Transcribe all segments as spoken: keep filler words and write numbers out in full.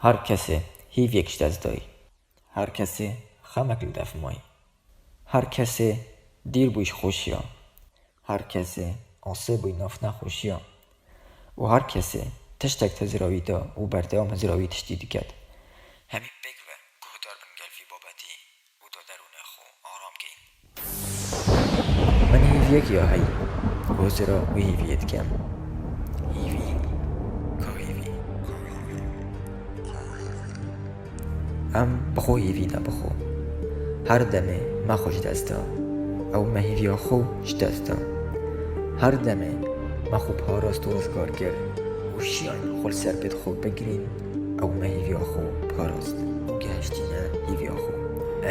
Her kesê hîviyek ji dest dayî. Her kesê xemek li def mayî. Her kesê dîr bûyî ji xweşiya. Her kesê asê bûyî nav nexweşiya. Û her kesê tiştek hizira wî da û berdewam hizira wî tiştî diket. Hemî pêk ve guhdar bin gel vî babetî û da derûnê xwe aram keyin. Min hîviyek ya heyî, hozira wî hîviyê dikem. Hîvî, ka hîvî, ka hîvî, ka hîvî. Em bi xwe hîvî ne bi xwe. Her demê me xwe ji dest da. Ew me hîviya xwe ji dest da. Her demê me xwe parast û rizgar kir û şiyayîn xwe li ser pêt xwe bigirîn, ew me hîviya xwe parast û gihiştîne hîviya xwe.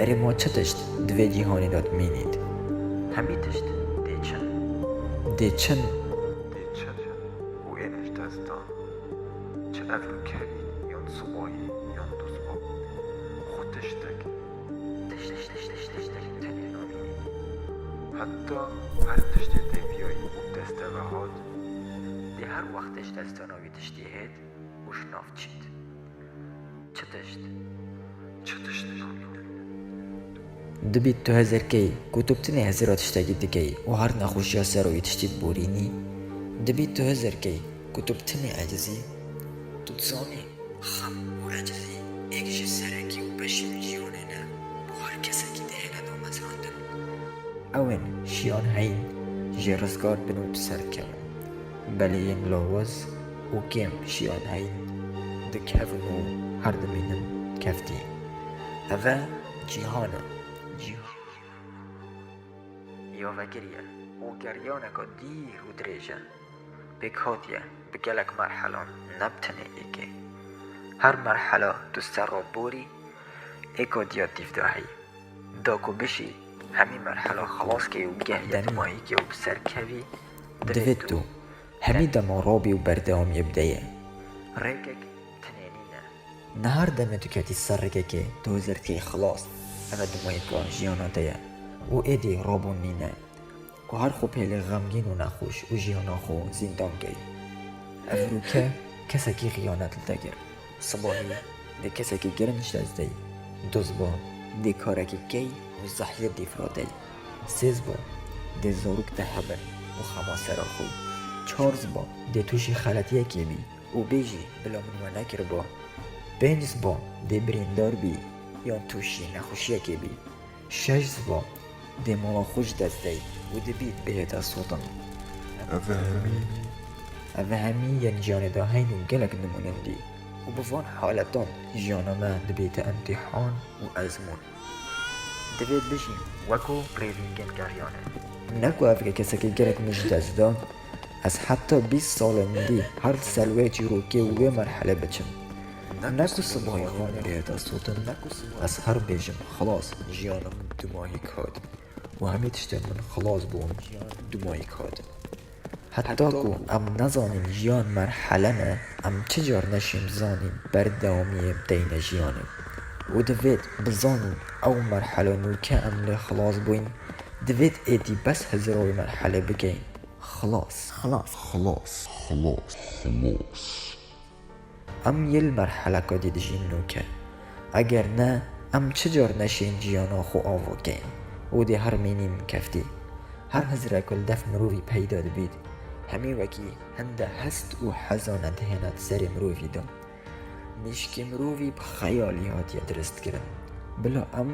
Erê ma çi tişt di vê cîhanê de dimînît? Hemî tişt dê çin. Dê çin. Dê çin û ê ji dest dan. Çi ev rûkevî yan sibayî yan duzba. Xwe tiştek, tiştek, tiştek, tiştek tenê namînî. Heta her tiştê tê biyayî û dest te ve hat, dê her wextê ji destana wî tiştî hêt û ji nav çît. Çi tişt? Çi tişt namînin? Dibît tu hizir key ku tu bi tinê hizira tiştekî dikey û her nexweşiya ser wî tiştî biborînî? Dibît tu hizir key ku tu bi tinê ecizî? Tu dizanî xem û ecizî êk ji serekî û beşî cîhanê ne, bo her kesekî dihêle damezrandin. Ew ên şiyan heyîn jê rizgar bin û bi ser kevin. Belê yên lawaz û kêm şiyan heyîn dikevin û her dimînin keftî. Ev e cîhan e. Cîhan ya vekirî ye û geryaneka dîr û dirêj e. Pêk hatiye bi gelek merhelan, ne bi tenê êkê. Her merhela tu ser re borî, êka diya dîv de heyî. Da ku bişî, hemî merhela xilas key û geh demî mayîkê û bi ser kevî, divê tu hemî dema rabî û berdewamiyê bideyê. Rêkek tinênî ne. Ne her demê tu ketî ser rêkekê, tu hizir dikey xilas. Ev e dimayîka jiyana te ye û êdî rabûn nîne. Ku her xwe pêlê xemgîn û nexweş û jiyana xwe zîndan key. Ev rûke kesekî xiyanet li te kir. Sibahî dê kesekî girin ji dest dey. Duz ba dê karekî key û zehiyê dîv radey. Sêz ba dê zarok te hebin û xema sera xwe. Çar ziba dê tûşî xeletiyekê bî û bêjî bila min we nekiriba. Pênc ziba dê birîndar bî yan tûşî nexweşiyekê bî. Şeş ziba dê mala xwe ji dest dey û dibît bihête sotin. Ev hemî, ev hemî yên jiyanê de heyn û gelek nimûnin dî û bi van haletan jiyana me dibête îmtîhan û ezmûn. Divê bijîm weko rêvîngên geryanê. Ne ku ev kesekî gerek min ji dest da, ez heta bîst salên dî her li ser wê çîrokê û wê merhelê biçim. Ne ku sibahî xwe bihête sotin, ne ku sibahî ez her bêjim, xilas, jiyana min dumahîk hat û hemî tiştên min xilas bûn, dumahîk hatin. Heta ku em nezanîn jiyan merhele ne, em çi car neşên bizanîn berdewamiyê bideyne jiyanê. Û divêt bizanîn ew merhela nûke em lê xilas bûyn, divêt êdî bes hizira wê merhelê bikeyn. Xilas. Xilas. Xilas. Xilas. Xilas. Em yê li merheleka dî dijîn nûke. Eger ne, em çi car neşên jiyana xwe ava keyn û dê her mînîn keftî. Her hizirek ku li def mirovî peyda dibît, hemî wekî hinde hest û hezane dihêne di serê mirovî de. Nîşkê mirovî bi xeyalî hatiye diristkirin. Bila em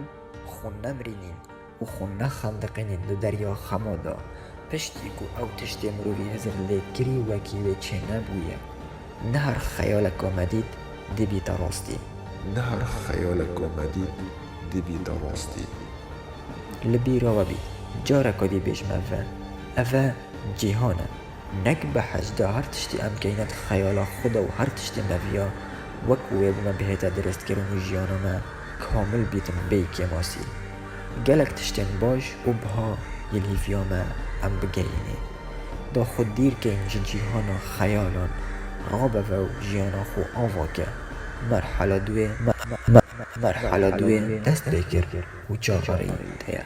xwe nemirînîn û xwe nexendiqînîn di derya xema de, piştî ku ew tiştê mirovî hizir lê kirî wekî wê çênebûye. Ne her xeyaleka me dît dibîte rastî. Ne her xeyaleka me dît dibîte rastî. Li bîra we bî, careka dî bêjim ev e. Ev e cîhan e. Nek behs da her tiştê em keyne di xeyala xwe de û her tiştê me viya wek wê bi me bihête diristkirin û jiyana me kamil bîtin bêyî kêmasî. Gelek tiştên baş û biha yê li hîviya me em bigehînê. Da xwe dîr keyn ji cîhana xeyalan, rabeve û jiyana xwe ava ke. Merhela duê, me-, me-, me-, merhela duê dest pê kir û çaverê te ye.